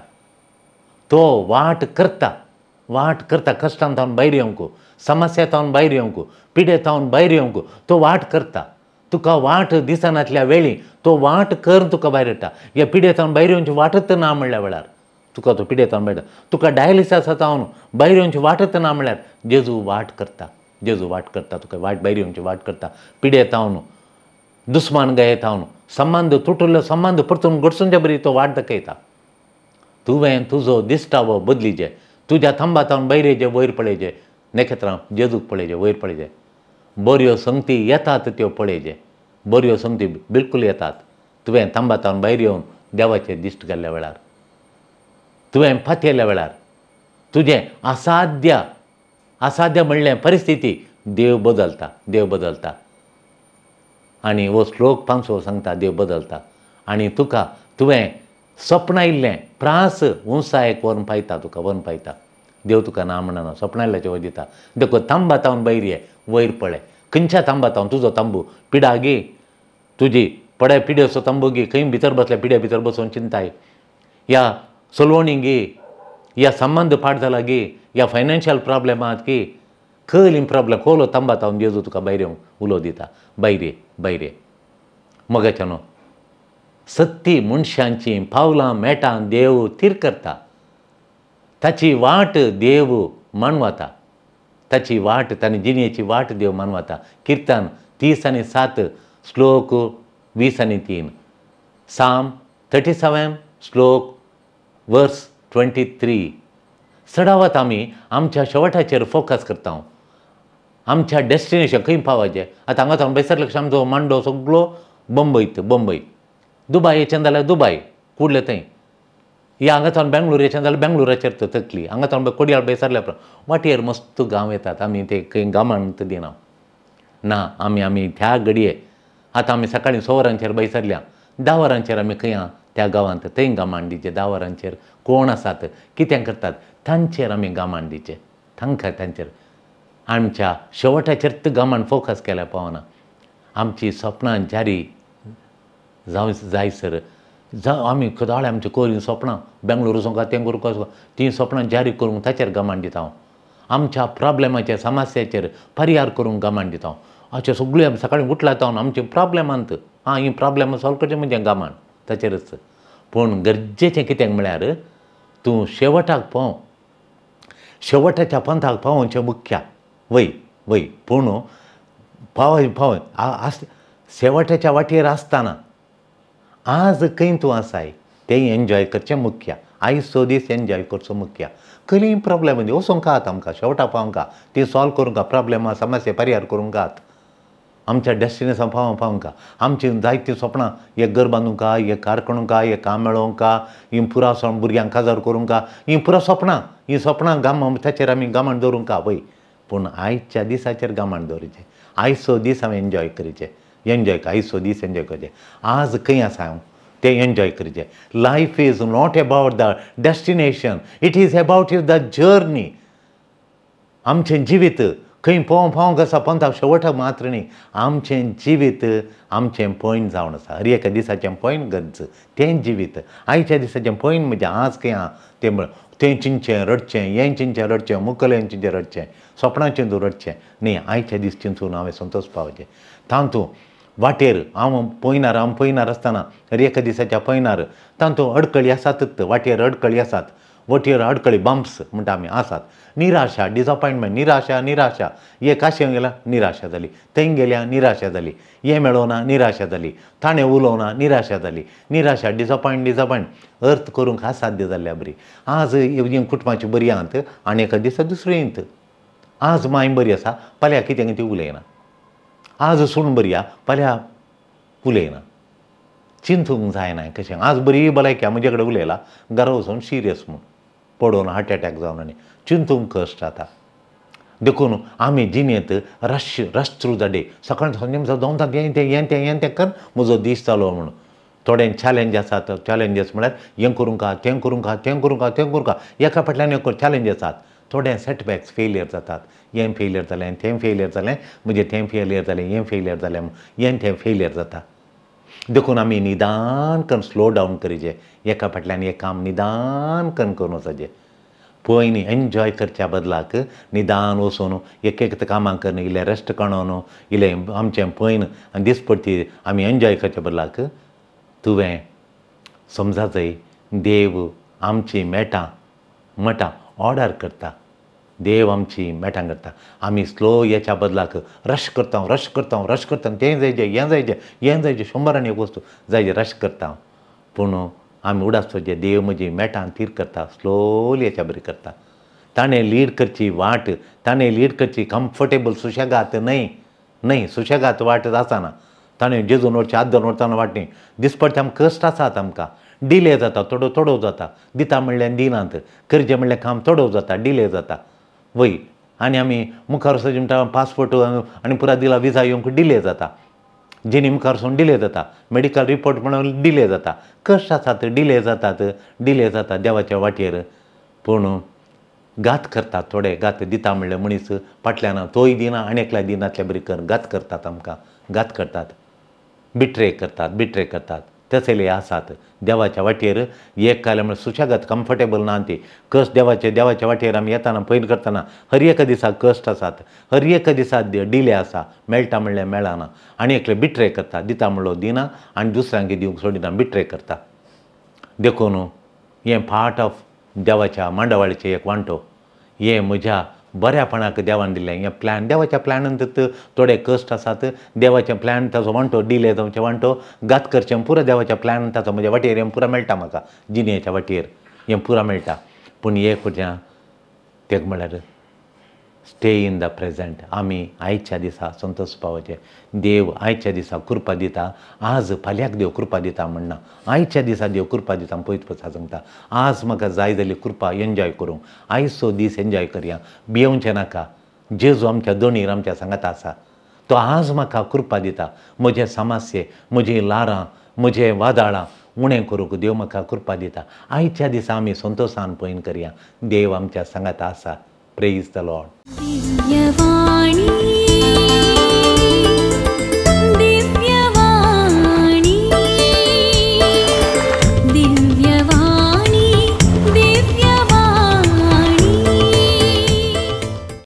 तो वाट करता वाट करता कश्टान तावन भायर येवंक समस्या तावन भायर येवंक पिडे तावन भायर येवंक तो वाट करता तुका वाट दिसनातल्या वेळी तो वाट कर तुका भायर येता ह्या पिडे तावन भायर येवची वाटत ना म्हणल्या वेळार तुका तो पिडे तावन भायर तुका डायलिसिसा तावन भायर येवची वाटत ना म्हणल्यार जेजू वाट करता जेजू वाट करता तुका वाट भायर येवची वाट करता पिडे तावन दुस्मान गाये तावन संबंद तुटुल्लो संबंद परतून घडसूनच्या बरी तो वाट दाखयता तुवें तुजो दिश्टावो बदलीजे तुज्या थांबा तावन भायर येजे वयर पळयजे नखेत्रां जेजूक पळयजे वयर पळयजे बऱ्यो संगती येतात त्यो पळयजे बऱ्यो संगती बिलकूल येतात तुवें थांबा तावन भायर येवन देवाचेर दिश्ट घाल्ल्या वेळार तुवें फातयेल्या वेळार तुजें असाध्य असाध्य म्हणलें परिस्थिती देव बदलता देव बदलता आनी हो श्लोक 5 सांगता देव बदलता आनी तुका तुवें सपनायिल्लें प्रास उंचायेक व्हरून पायता तुका व्हरून पायता देव तुका ना म्हणना सपनायिल्ल्याचें वयर दिता देखून थांबा तावन भायर ये वयर पळय खंयच्या थांबा तावन तुजो तांबू पिडा गे तुजी पडे पिड्याचो तांबू गे खंय भितर बसल्या पिड्या भितर बसून चिंताय ह्या सलवणी गे ह्या संबंद पाड जाला गे ह्या फायनान्शियल प्रॉब्लेम आहात की खंय प्रॉब्लेम खोलो थांबा तावन जेजू तुका भायर येवंक उलो दिता भायर ये भायर ये मगाच्यानो सत्ती मनशांची पावलां मेटां देव थीर करता ताची वाट देव मानवता ताची वाट ताणी जिणेची वाट देव मानवता किर्तन 37 श्लोक 23 साम 37 श्लोक वर्स 23 चडावत आमी आमच्या शेवटाचेर फोकस करता आमच्या डेस्टिनेशन खंय पावाचें आतां हांगा सावन बेसर लक्ष आमचो मांडो सगळो बंबयत बंबय दुबाय येच्यान जाल्यार दुबाय कुडले थंय या हांगा सावन बेंगलोर येच्यान जाल्यार बेंगलोराचेर तकली हांगा सावन कोडियाळ बेसरल्या वाटेर मस्त गांव येतात आमी ते खंय गांवांत दिना ना आमी आमी त्या घडये आतां आमी सकाळीं 6 वरांचेर भायर सरल्या, 10 वरांचेर आमी खंय त्या गांवांत थंय गामान दिवचें. 10 वरांचेर कोण आसात, कितें करतात तांचेर आमी गामान दिवचें. तांकां तांचेर आमच्या शेवटाचेर गामान फोकस केल्यार पावना. आमची सपनां जारी जावं जायसर जावं आमी कदाळे आमचे कोरी सपनां बेंगलोर वचोंक तें करूंक तीं सपनां जारी करूंक ताचेर गमान दिता हांव. आमच्या प्रॉब्लेमाचेर समस्याचेर परिहार करूंक गमान दिता हांव. अशें सगळें आमी सकाळीं उठला जावन आमचे प्रॉब्लेमांत आं ही प्रॉब्लेमां सॉल्व करचें म्हणजे गमान ताचेरच. पूण गरजेचें कितें म्हळ्यार तूं शेवटाक पाव, शेवटाच्या पंथाक पावोवचें मुख्य वय वय. पूण पाव पाव आस शेवटाच्या वाटेर आसतना आज खंय तूं आसाय तें एन्जॉय करचें मुख्य. आयचो दीस एन्जॉय करचो मुख्य. खंयय प्रॉब्लेम वचोंक आहात आमकां शेवटाक पावंक ती सॉल्व करूंक प्रॉब्लेमां समस्या परिहार करूंक आहात. आमच्या डेस्टिनेशन पावोवंक पावंक आमची जायतीं सपनां, एक घर बांदूंक, एक कार करूंक, एक काम मेळोवंक, ही पुरा भुरग्यांक काजार करूंक, ही पुरा सपनां, ही सपनां गाम ताचेर आमी गामान दवरूंक वय. पूण आयच्या दिसाचेर गामान दवरचें. आयचो दीस हांवें एन्जॉय करचें, एन्जॉय आयचो दीस एन्जॉय करचें. आज खंय आसा हांव तें एन्जॉय करचें. Life is not about the destination, it is about the journey. आमचें जिवीत खंय पोवंक पावंक आसा पंथाक शेवटाक मात्र न्ही, आमचें जिवीत आमचें पॉयंट जावन आसा. हर एका दिसाचें पॉयंट गरज तें जिवीत. आयच्या दिसाचें पॉयंट म्हणजे आज खंय आहा तें तें चिंतचें रडचें, हें चिंतचें रडचें, मुखलें चिंतचें रडचें, सपनां चिंतून रडचें न्ही. आयच्या दीस चिंतून हांवें संतोश पावचें. तातूंत वाटेर हांव पयनार, हांव पयनार आसतना हर एका दिसाच्या पयनार तातूंत अडकळी आसातच. वाटेर अडकळी आसात, वटेर अडकळी बम्प्स म्हणटा आमी आसात. निराशा, डिसअपॉयंटमेंट, निराशा निराशा. एक आशें गेल्या निराशा जाली, थंय गेल्या निराशा जाली, हें मेळोना निराशा जाली, ताणें उलोवना निराशा जाली, निराशा डिसअपॉयंट डिसअपॉयंट. अर्थ करूंक असाध्य जाल्ल्या बरी. आज कुटुंबाची बरी आहात आनी एका दिसा दुसरी. आज माय बरी आसा फाल्यां कितें ती उलयना, आज सून बरी आहा फाल्यां उलयना. चिंतूंक जायना कशें. आज बरी भलायकी म्हजे कडेन उलयला, घरा वचून सिरियस म्हूण पडून हार्ट एटॅक जावन आनी चिंतूंक कश्ट जाता. देखून आमी जिणेंत rush rush through the day. सकाळीं सांजे दोनता हें तें हें तें हें तें कर म्हजो दीस जालो म्हणून. थोडे चॅलेंज आसात. चॅलेंजीस म्हळ्यार हें करूंक तें करूंक तें करूंक तें करूंक, एका फाटल्यान एक चॅलेंज आसात. थोडे सेटबॅक्स फेलियर जातात. हें फेलियर जालें, तें फेलियर जालें, म्हजें तें फेलियर जालें, हें फेलियर जालें, हें तें फेलियर जाता. देखून आमी निदान करून स्लो डावन करीचे. एका फाटल्यान एक काम निदान करून करून वचचें. पयलीं एन्जॉय करच्या बदलाक निदान वचून एक एक कामां करून इल्लें रेस्ट काडून इल्लें आमचें पयन आनी दिसपट्टी आमी एन्जॉय करच्या बदलाक तुवें समजा जाय देव आमची मेटां मटां ऑर्डर करता. देव आमची मेटां करता. आमी स्लो याच्या बदलाक रश करता, रश करता, रश करता, तें जायचें, हें जायचें, हें जायचें, 100 एक वस्तू जायचें रश करता. पूण आमी उडासचो जे देव म्हजी मेटां थीर करता, स्लोली याच्या बरी करता. ताणें लीड करची वाट, ताणें लीड करची कम्फर्टेबल सुशेगात न्हय, न्हय सुशेगात वाट आसना. ताणें जेजून वचचें आदन वचना वाट न्ही. दिसपट्टे आमकां कश्ट आसात, आमकां डिले जाता, थोडो थोडो जाता. दिता म्हणल्यार दिनात, करचें म्हणल्यार काम थोडो जाता, डिले जाता वय. आनी आमी मुखार वचचें म्हणटा पासपोर्ट आनी पुरा दिला विजा येवंक डिले जाता, जिणी मुखार वचून डिले जाता, मेडिकल रिपोर्ट म्हणून डिले जाता. कश्ट आसात, डिले जातात, डिले जाता देवाच्या वाटेर. पूण घात करतात थोडे. घात दिता म्हणल्यार मनीस फाटल्यान तोय दिना आनी एकल्या दिनातल्या बरी कर घात करतात आमकां, घात करतात, बिट्रे करतात, बिट्रे करतात. तसले आसात देवाच्या वाटेर. एक काल म्हळ्यार सुशेगाद कम्फर्टेबल ना ती कश्ट देवाचे. देवाच्या वाटेर आमी येताना पयन करतना हर एका दिसा कश्ट आसात, हर एका दिसा डिले आसा, मेळटा म्हणल्यार मेळना. आनी एकले बिट्रे करता, दिता म्हणलो दिना आनी दुसऱ्यांक दिवंक सोडिना, बिट्रे करता. देखून हें पार्ट ऑफ देवाच्या मांडावळीचें एक वांटो. हें म्हज्या बऱ्यापणाक देवान दिल्लें हें प्लॅन. देवाच्या प्लॅनान थोडे कश्ट आसात, देवाचें प्लॅन ताचो वांटो, डिले जावचें वांटो, घात करचें पुरो देवाच्या प्लॅन ताचो म्हज्या वाटेर हें पुरो मेळटा म्हाका, जिणेच्या वाटेर हें पुरो मेळटा. पूण एक म्हज्या तें म्हळ्यार स्टे इन the present. आमी आयच्या दिसा संतोश पावचें. देव आयच्या दिसा कृपा दिता. आज फाल्यांक देव कृपा दिता म्हणना, आयच्या दिसा देव कृपा दिता. पयत पयत सांगता आज म्हाका जाय जाली कृपा एन्जॉय करूंक. आयचो दीस एन्जॉय करया, भियोवचें नाका. जेजू आमच्या दोणीर आमच्या सांगाता आसा. तो आज म्हाका कृपा दिता. म्हजे समस्ये, म्हजी ल्हारां, म्हजे वादळां उणें करूंक देव म्हाका कृपा दिता. आयच्या दिसा आमी संतोशान पयन करया. देव आमच्या सांगात आसा. Praise the Lord. Divyavani.